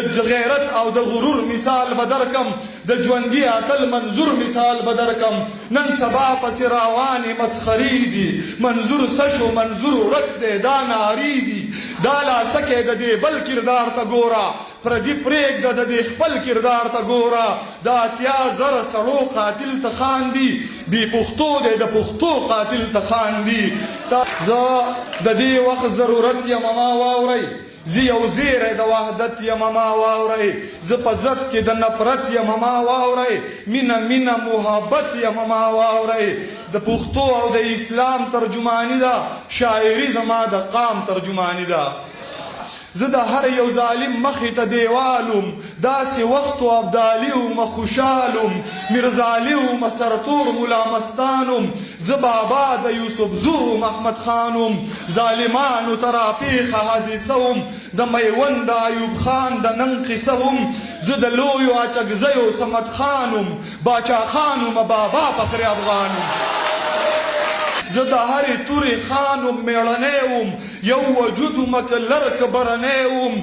د غیرت او د غرور مثال به درکم، د ژوندي اتل منظور مثال به درکم. نن سبا پسې راوانې مسخرې دي، منظور څه شو منظور ورک دی دا نارې دي. دا لا څه کې د دې بل کردار ته ګوره، پردي پرېږده د دې خپل کردار ته ګوره. د 80,000 سړو قاتل ته خاندي، بې پښتو دی د پښتو قاتل ته خاندي. زه د دې وخت ضرورت یم ما واورئ، زه یو زیری د وحدت یم ما واورئ، زه په ضد کې د نفرت یم ما واورئ، مینه مینه محبت یم ما واورئ. د پښتو او د اسلام ترجماني ده، شاعري زما د قام ترجماني ده. زه د هر یو ظالم مخې ته دیوال وم، داسې وخت و ابدالي وم خوشحال وم، میرزالي وم سرتور ملا مستان وم، زه بابا د یوسفزو وم احمد خان وم، ظالمانو ته راپېښه حادثه وم، د میوند د ایوب خان د ننګ قصه وم، زه د لویو اچکزیو صمد خان وم، باچا خان وم بابا فخر افغان وم. زه د هرې تورې خان وم مېړنی وم، یو وجود وم که لر که برنی وم،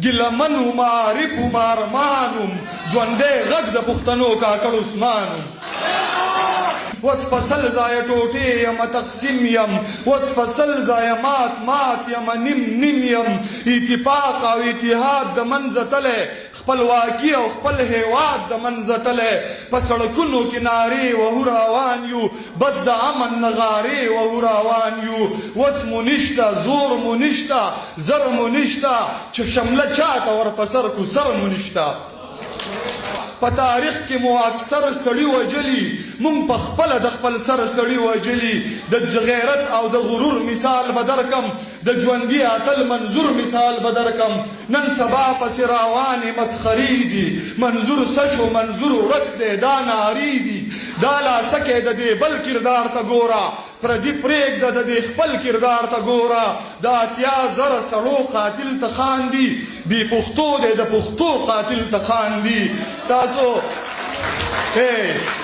ګیله من وم عارف وم ارمان وم، ژوندی غږ د پښتنو کاکړ عثمان وم. وس په 100 ځایه ټوټې یم تقسیم یم، وس په 100 ځایه مات مات یم نیم نیم یم، اتفاق او اتحاد د منځه تللی، خپلواکي او خپل هیواد د منځه تللی، په سړکونو کې نارې وهو روان یو، بس د امن نغارې وهو روان یو. وس مو نشته زور مو نشته زر مو نشته، چې شمله چاته ور په سر کو سر مو نشته. په تاریخ کې مو اکثر سړي وژلي، مونږ په خپله د خپل سر سړي وژلي. د غیرت او د غرور مثال به درکم، د ژوندي اتل منظور مثال به درکم. نن سبا پسې راوانې مسخرې دي، منظور څه شو منظور ورک دی دا نارې دي. دا لا څه کې د دې بل کردار ته ګوره، پردي پرېږده د دې خپل کردار ته ګوره. د 80,000 سړو قاتل ته خاندي، بې پښتو دی د پښتو قاتل ته خاندي. ستاسو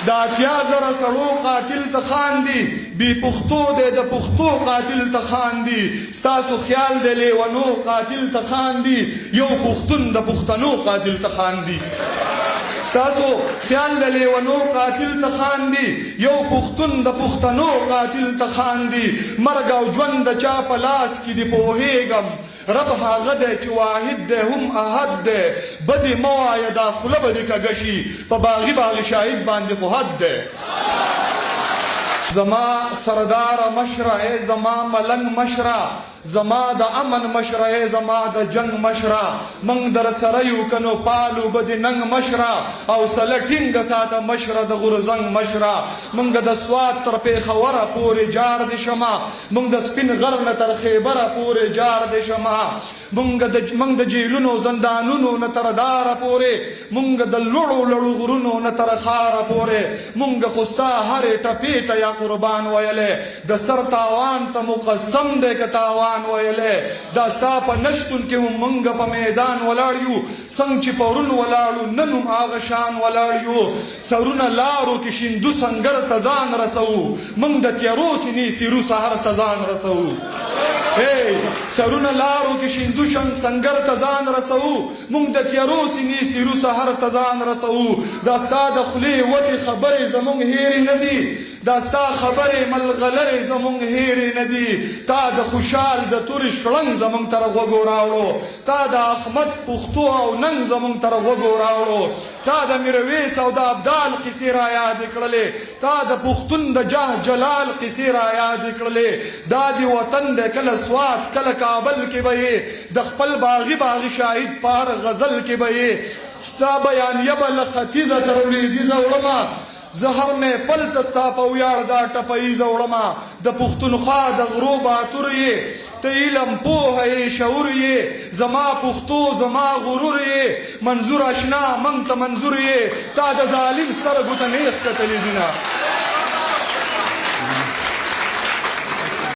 د 80,000 سړو قاتل ته خاندي، بې پښتو دی د پښتو قاتل ته خاندي. ستاسو خیال دی لیونو قاتل ته خاندي، یو پښتون د پښتنو قاتل ته خاندي. ستاسو خیال د لیونو قاتل ته خاندي، یو پښتون د پښتنو قاتل ته خاندي. مرګ او ژوند د چا په لاس کې دی پوهېږم، رب هغه دی چې واحد دی هم احد دی. بدې مه وایه دا خوله به دې کږه شي، په باغي باغي شاهد باندې خو حد دی. زما سردار مشره ای زما ملنګ مشره، زما د امن مشره ای زما د جنگ مشره، موږ در سره یو که نو پالو به دې ننګ مشره، حوصله ټینګه ساته مشره د غورځنګ مشره. موږ د سوات تر پېښوره پورې جار دې شمه، موږ د سپین غر نه تر خیبره پورې جار دې شمه، موږ د جیلونو زندانونو نه تر داره پورې، موږ د لوړو لوړو غرونو نه تر ښاره پورې، موږ خو ستا هرې ټپې ته یا قربان ویلی، د سر تاوان ته مو قسم دی که تاوان ویلی. دا ستا په نشتون کې هم موږ په میدان ولاړ یو، څنګه چې پرون ولاړو نن هم هغه شان ولاړ یو. سرونه لارو کې شیندو سنګر ته ځان رسوو، موږ د تیارو سینې سیرو سهار ته ځان رسوو. سرونه لارو کې شیندو سنګر ته ځان رسوو، موږ د تیارو سینې سیرو سهار ته ځان رسوو. دا ستا د خولې وتې خبرې زموږ هېرې نه دي، دا ستا خبرې ملغلرې زموږ هېرې نه دي. تا د خوشحال د تورې شړنګ زموږ تر غوږو راوړو، تا د احمد پښتو او ننګ زموږ تر غوږو راوړو، تا د میرویس او د ابدال قصې را یادې کړلې، تا د پښتون د جاه جلال قصې را یادې کړلې. دا دې وطن دی کله سوات کله کابل کې به یې، د خپل باغي باغي شاهد په هر غزل کې به یې. ستا بیانیه به له ختیځه تر لوېدیځه وړمه، زه هر محفل ته ستا په ویاړ دا ټپه ییزه وړمه. د پښتونخوا د غرو باتور یې، ته علم پوهه یې شعور یې، زما پښتو زما غرور یې، منظور اشنا موږ ته منظور یې، تا د ظالم سترګو ته نېغ کتلي دینه.